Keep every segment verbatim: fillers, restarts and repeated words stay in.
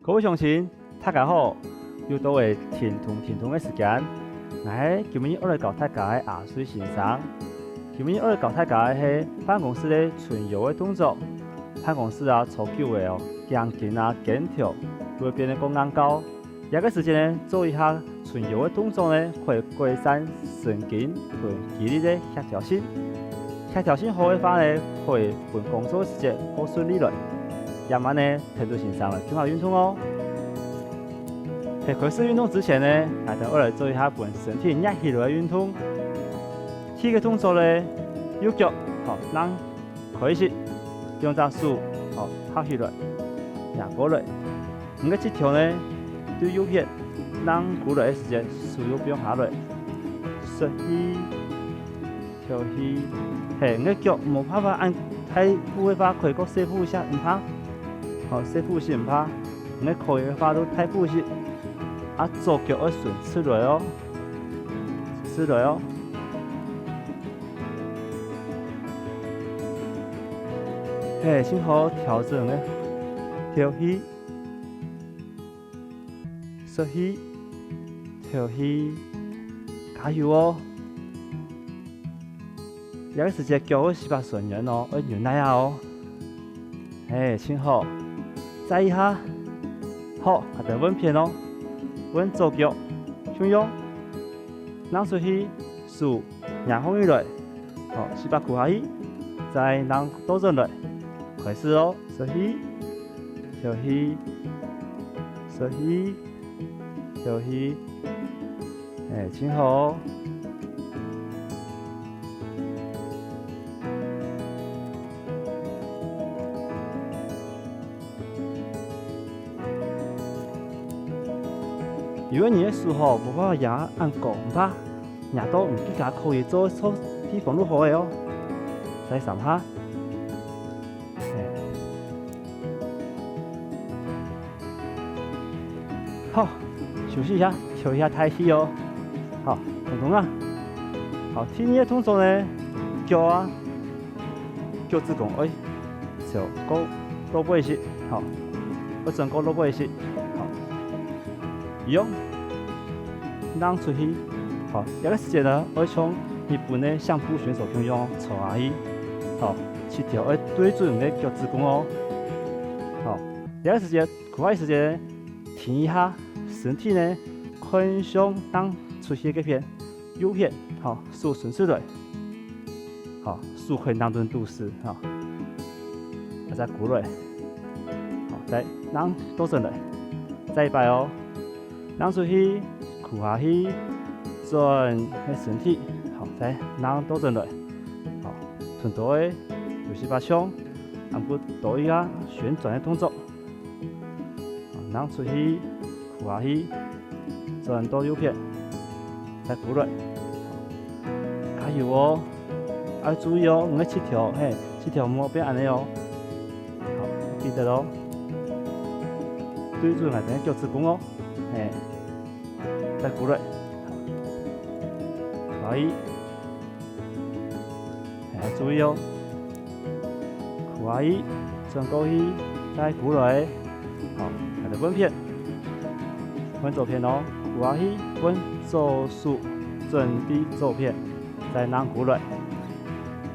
各位鄉親，大家好！又到了停動停動个時間，𠊎係今日愛來教大家个阿瑞先生。今日愛來教大家个係辦公室个伸腰个動作。辦公室啊，坐久了哦，頸根啊、肩頭，會變得較硬膏。這个時節呢，做一下伸腰个動作呢，可以改善神經同肌力个協調性。協調性好个話呢，可以分工作个時節較順利來。這下呢， 跈等先生來共下運動哦。係開始運動之前呢，𠊎兜愛來做一下分身體熱起來个運動。第一个動作呢，右腳，好，躪開一息，兩隻手，好，合起來，擎過來。你个膝頭呢，對右片，躪過來个時節，手又放下來，吸氣， 敨氣。係，你个腳無辦法恁大步个話，可以較細步一下，毋怕。好，細步先毋怕。你个可以个話，就大步一息。啊，左腳愛伸直來哦，直來哦。係，盡好調整个敨氣。 吸氣，敨氣，加油哦！這个時節腳愛細把伸軟哦，愛忍耐下哦。係，盡好。再一下。好，𠊎兜換片哦。換左腳，共樣。躪出去，手擎䟘起來。 好，細把跍下去，再躪倒轉來。開始哦，吸氣，敨氣，吸氣，敨氣。係，盡好哦。 有个人个手吼，無辦法擎恁高，毋怕，擎到你自家可以做，做地方就好个哦。再三下。係。好，休息一下，敨一下大氣哦。好，動動啊。好，第二个動作呢，腳啊，腳趾公愛 朝過落背一息，好，愛轉過落背一息，好。一樣，躪出去，好，這个時節呢，愛像日本个相撲選手共樣坐下去，好，膝頭愛對準你个腳趾公哦。好，這个時節，跍下个時節呢，停一下，身體呢，看向躪出去該片，右片，好，手伸出來。 好，手可以拿等肚屎，好。啊，再跍落來。好，再躪倒轉來。再一擺哦。躪出去，跍下去，轉个身體。好，再躪倒轉來。好，跈到个有時把像，還過多一下旋轉个動作。 好，躪出去，跍下去，轉到右片，再跍落來。加油哦！愛注意哦，你个膝頭，係，膝頭毋好變恁樣哦。好，記得哦。對準𠊎兜个腳趾公哦，係，再跍落來。好，可以。 係，注意哦。跍下去，轉過去，再跍落來。好，𠊎兜換片。換左片哦，跍下去，換左手，轉去左片，再躪跍落來。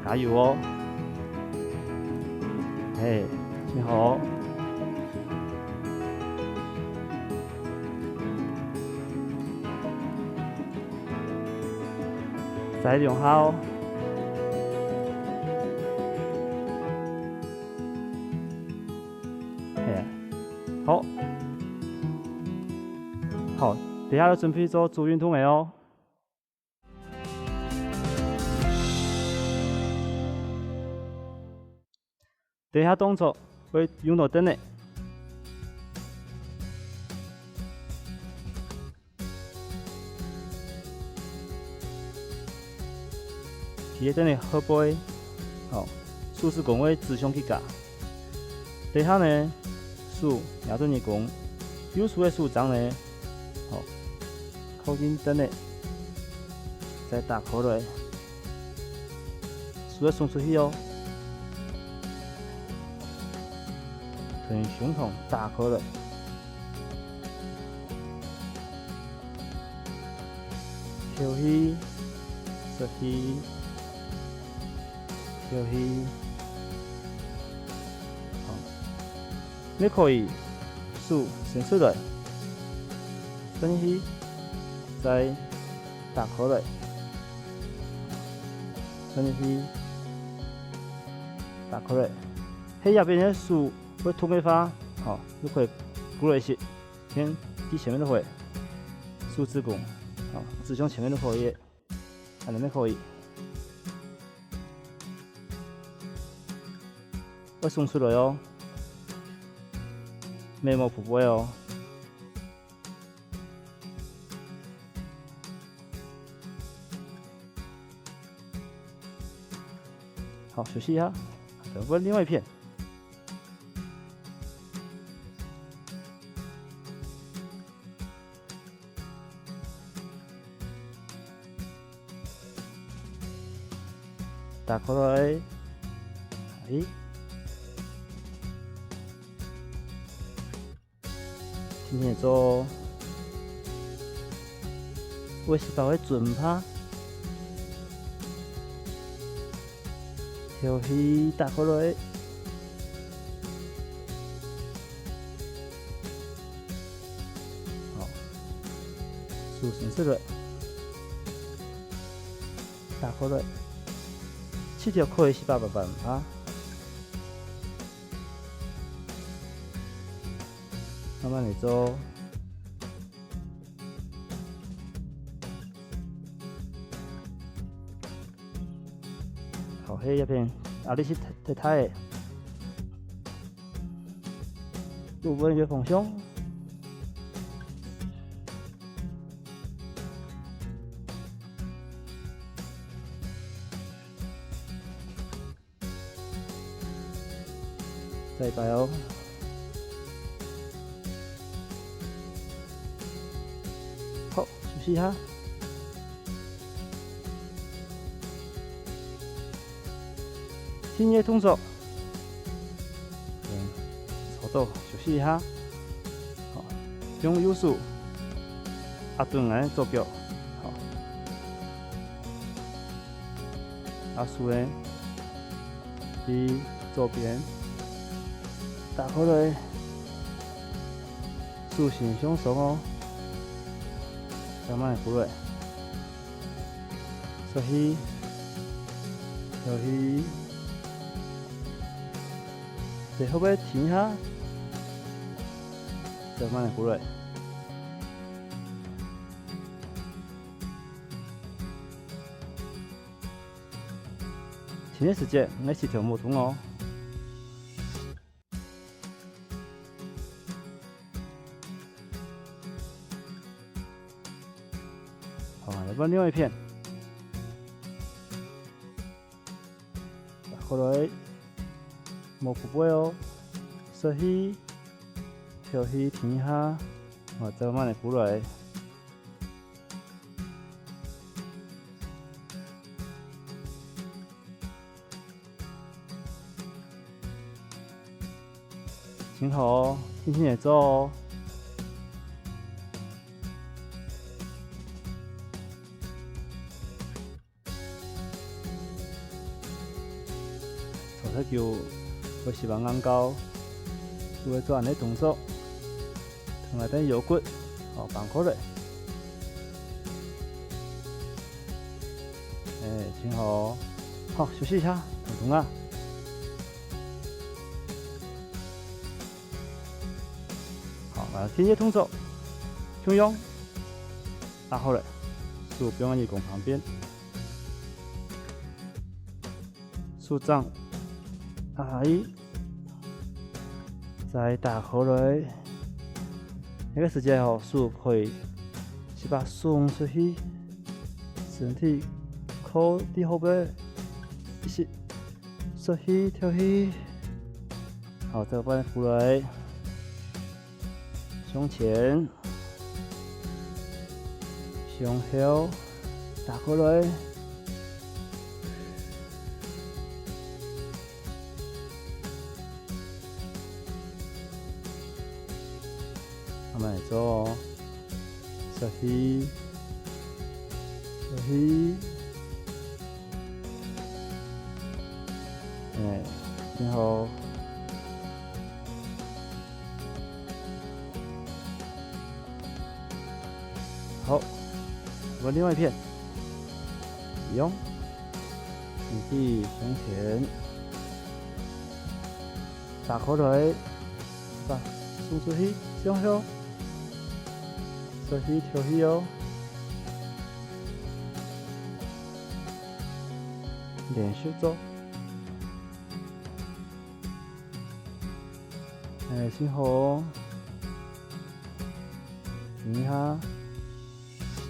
加油哦！係，盡好哦。 再兩下哦。係，好。好，這下就準備做主運動个哦。 這下動作會用到凳仔。企在凳仔後背，好，手指公會指向自家。這下呢，手擎等耳公，右手个手掌呢，好，靠近凳仔，再打開來。 手愛伸出去哦，同胸膛打開來，敨氣，吸氣，敨氣。好，你可以手伸出來，伸入去，再打開來，伸入去，打開來。係這片个手會痛个話，吼，你可以過來一息，先在前面个位，手指公，吼，指向前面就可以，恁樣就可以。愛鬆出來哦，眉毛脯背哦。 好，休息一下，再換另外一片。打開來，哎， 輕輕做，會吸飽个嘴巴，敨氣打開來。好，手伸出來，打開來，氣條可以吸飽飽飽啊。 慢慢來做。好，係這片，壓力係忒，忒大个。部分个方向。 再一擺哦。好，休息一下。第二个動作，嗯，差不多，休息一下。好，用右手壓等𠊎个左腳，好。 啊，手呢，去左片，打開來，手心向上哦，慢慢過來，吸氣，敨氣，最後个停一下，慢慢過來。 停个時節，𠊎舌頭莫動哦。好，來換另外一片。打開來，莫脯背哦，吸氣，敨氣，停一下，好，再慢慢過來。 真好哦，輕輕仔做哦。 做忒久，會屎朏硬到，就會做恁呢動作，同𠊎兜腰骨，哦，放開來。哎，真好。好，休息一下，動動啊。好，來，第二个動作，共樣，拿好來，手放在耳公旁邊。 手掌，哎，再打開來。這个時節吼，手可以試下鬆出去，身體靠在後背，一息，吸氣，敨氣。好，再翻過來。 向前，向後，打開來。慢慢來做哦，吸氣，嘿，哎，真好。好，換另外一片，一樣，身體向前，打開來，把送出去，向後，吸氣，敨氣哦。 連續做。哎，真好哦。等一下，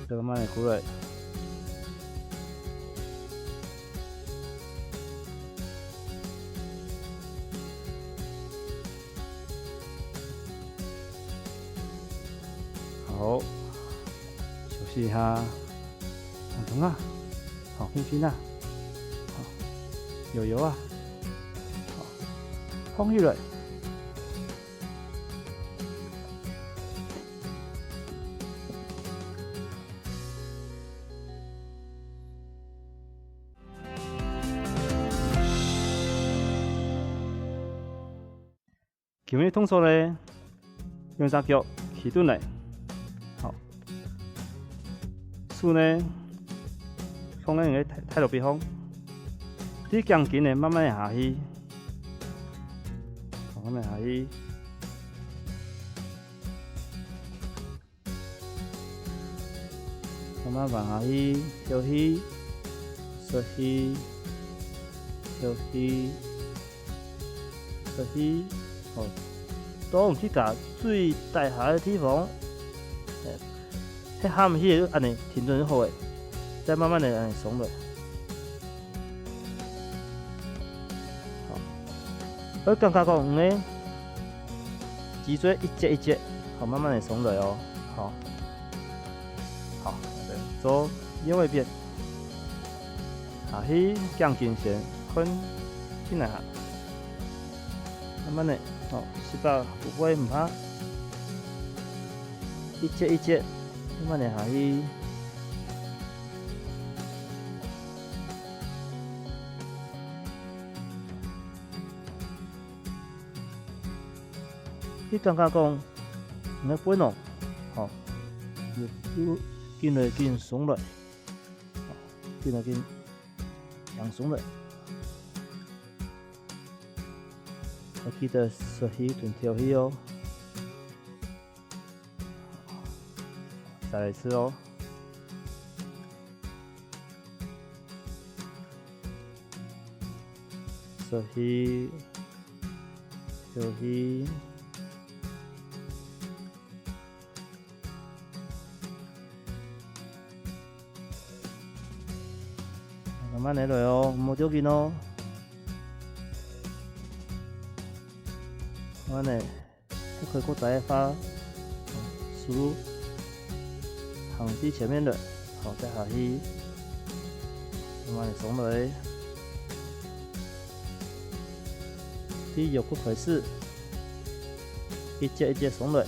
再慢慢地過來。 好，休息一下，放鬆啊，好，輕輕啊，好，搖搖啊，好，放起來。 今日動作呢，用隻腳企等來，好，手呢，放在你个大，大肚皮項，對頸根呢慢慢下去，好，慢慢下去。 慢慢放下去，敨氣，吸氣，敨氣，吸氣。好，當自家最低下个地方，哎，歇下毋去就恁呢，停頓就好了，再慢慢个恁呢鬆落。 好，愛感覺講，你个脊椎一節一節，好，慢慢个鬆落哦。好，好，做另外一遍。下去，頸根線，看進來下，慢慢个，好，十八不會毋怕，一節一節，慢慢个下去。 你感覺講，你个背囊，吼，有，有緊來緊鬆來，吼，緊來緊輕鬆來。愛記得吸氣同敨氣哦。再來一次哦。 吸氣，敨氣。慢慢仔來哦，毋好著緊哦。慢慢仔。 不可以過大个話，手行去前面了，好，再下去，慢慢仔鬆落來。對腰骨開始，一節一節鬆落來。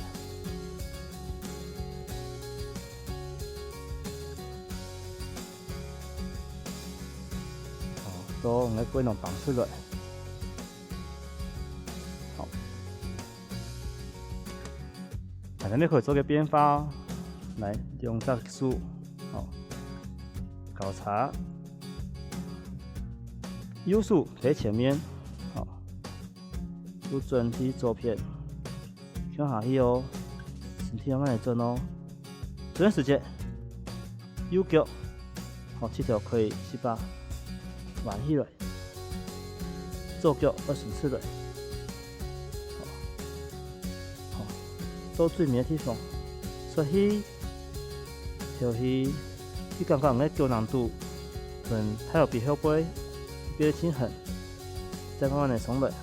哦，到𠊎个背囊放出來。好。下面可以做個變化哦，來，兩隻手，好，交叉，右手在前面，好，右轉去左片。 向下去哦，身體慢慢仔轉哦。這段時間，右腳，好，膝頭可以試下彎起來，左腳愛伸出來。好，好，到最尾个地方，吸氣，敨氣，去感覺你个腳囊肚同大腰皮後背變平衡，再慢慢仔鬆落來。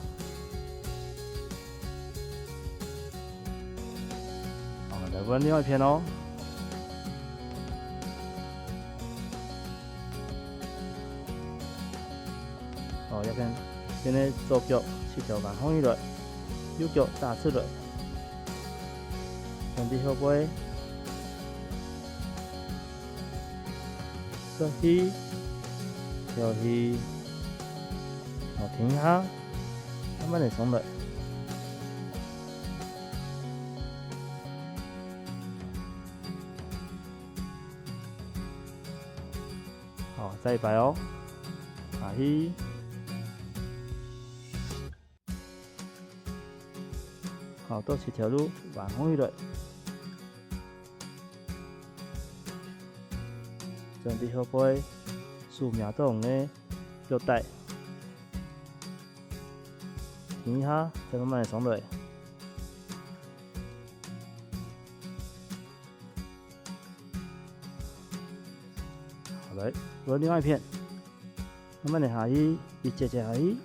好，來換另外一片哦。哦，這片，現在左腳膝頭彎放起來，右腳打直來，身體後背，吸氣，敨氣，好，停一下，慢慢仔鬆來。好，再一擺哦，吸氣。 好，到膝頭路彎䟘起來。準備好背，手摸到你个腳底。停一下，再慢慢仔上來。 好，來，換另外一片。慢慢仔下去，一節節下去。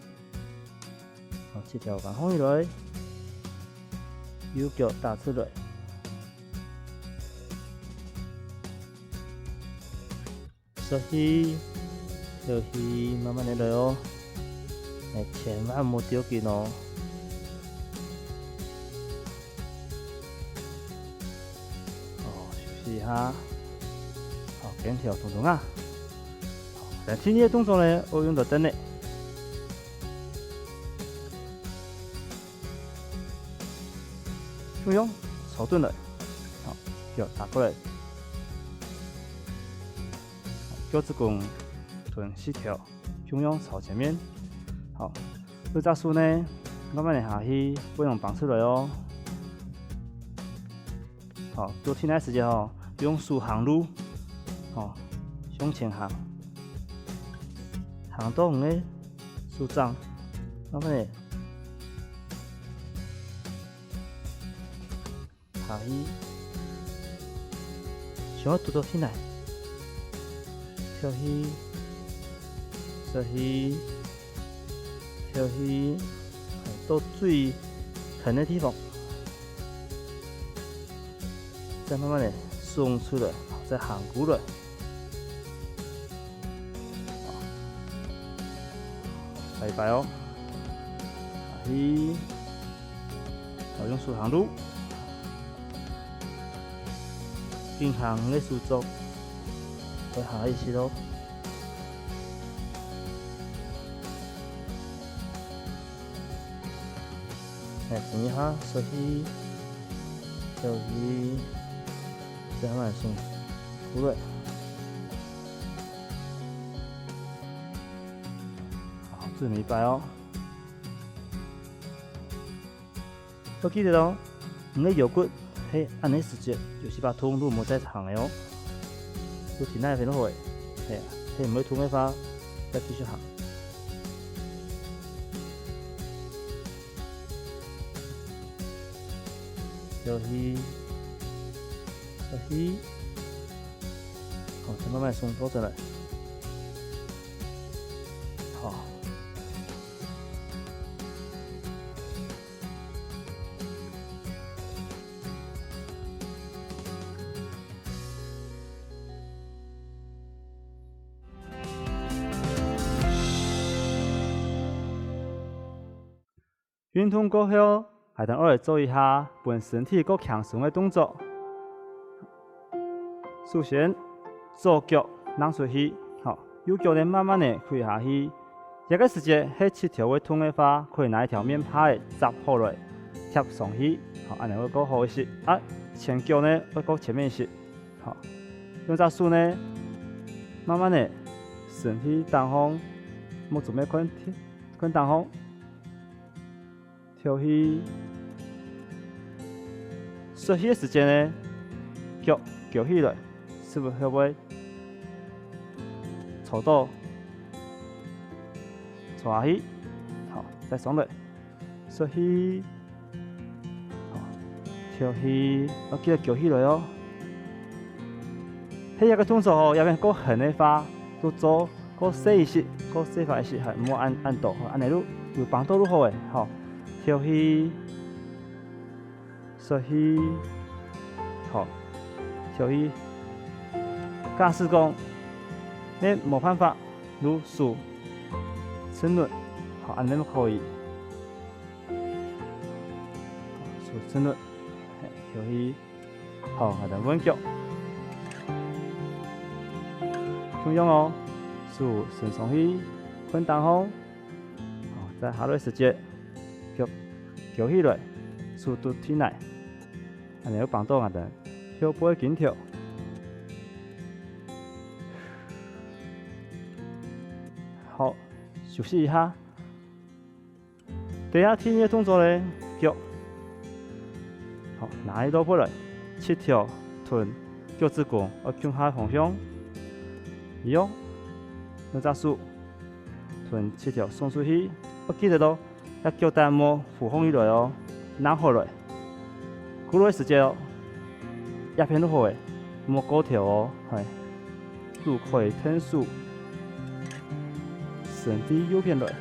好，膝頭彎䟘起來，右腳踏出來。吸氣，敨氣，慢慢仔來哦。哎，千萬毋好著緊哦。 哦，休息一下。好，肩頭動動啊。好，來，第二个動作呢，愛用到凳仔。共樣，坐等來。好，腳踏過來。好，腳趾公同膝頭 共樣朝前面。好，這隻手呢，慢慢仔下去，分佢放出來哦。好，腳停个時節吼，用手行路，吼，向前行，行到你个手掌，慢慢仔 下去，想愛拄著停來，敨氣，吸氣，敨氣，到最疼个地方，再慢慢仔鬆出來，再行過來。 拜拜哦。下去，好，用手行路，緊行个手足，會下去息哦。來，停一下，吸氣，敨氣，再慢慢鬆出來。 好，最尾一擺哦。愛記得哦，你个腰骨係恁仔時節，有時會痛，就毋好再行个哦。就停在該片就好咧，係啊，係毋會痛个話，再繼續行。敨氣，敨氣。 好，再慢慢鬆脫出來。好。 運動過後，𠊎兜愛來做一下分身體較輕鬆个動作。首先，左腳䟘出去，好，右腳呢慢慢仔跪下去。這个時節係膝頭會痛个話，可以拿一條棉被仔摺好來，貼上去，好，恁仔會較好一息。啊，前腳呢會較前面一息，好，用隻手呢，慢慢仔伸去頂項，目珠愛看天，看頂項。 敨氣。吸氣个時節呢，腳翹起來，屎朏後背坐倒，坐下去，好，再上來，吸氣，好，敨氣，愛記得翹起來哦。 係這个動作吼，這片較絚个話，就做較細一息，較細化一息，係，毋好恁，恁多，吼，恁仔就有幫助就好咧，吼。敨氣，吸氣，好，敨氣。假使講，你無辦法，就手伸勻，好，恁仔就可以。手伸勻，係，敨氣。 好，𠊎兜換腳。共樣哦，手伸上去，困當好。好，再下來時節，腳翹起來，手拄地泥，恁樣有幫助𠊎兜後背筋條。好，休息一下。 這下第二个動作咧，腳。好，拿一到背來，膝頭同腳趾公愛共下方向。一樣，兩隻手同膝頭送出去，愛記得哦，這腳底莫浮䟘起來哦，拿好來。 跍落个時節哦，這片就好咧，莫過頭哦，係。手可以𢯭手，身體右片來，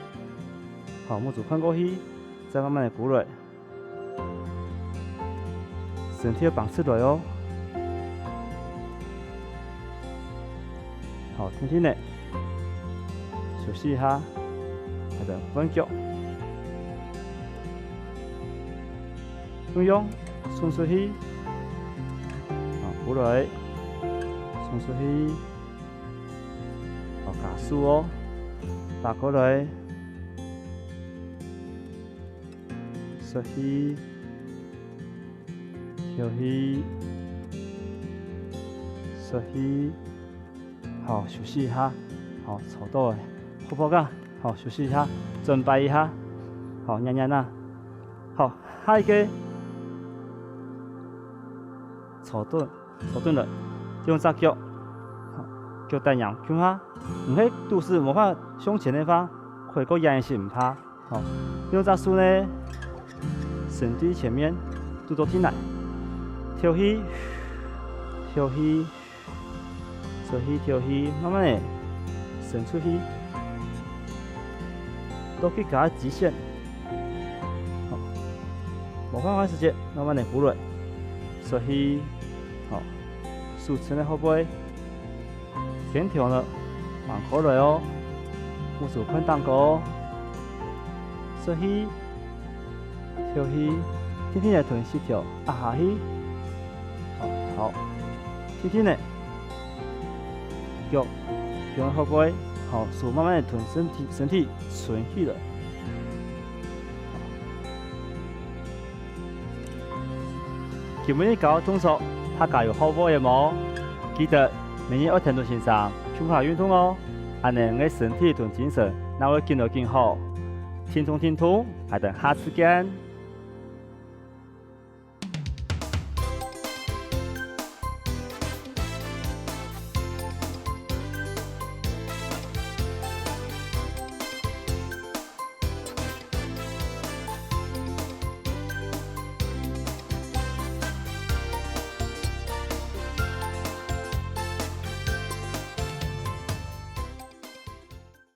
好，目珠看過去，再慢慢仔跍來，身體愛放直來哦。 好，定定仔，休息一下，𠊎兜換腳。共樣，伸出去，好，過來，伸出去，好，加速哦，打過來，吸氣，敨氣，吸氣。 好，休息一下。好，坐著个，好，好啊。好，休息一下，轉擺一下。好，軟軟啊。好，下一个，坐等，坐等來，用隻腳，好，腳底仰共下。毋係肚屎無法向前个話，可以過仰仔毋怕。 好，用隻手呢，伸對前面，拄著地泥，敨氣，敨氣，吸氣，敨氣，慢慢仔伸出去，到自家个極限。好，無辦法个時節，慢慢仔跍落，吸氣，好，手撐个後背。 肩頭呢，橫過來哦，目珠看頂高，吸氣，敨氣，定定仔同膝頭壓下去。好，好，定定仔，腳，腳後背，好，手慢慢仔同身體，身體伸起來。 今晡日教个動作，大家有學會了無？記得每日愛跈等先生共下運動哦，恁仔你个身體同精神正會緊來緊好。停動停動，𠊎兜下次見。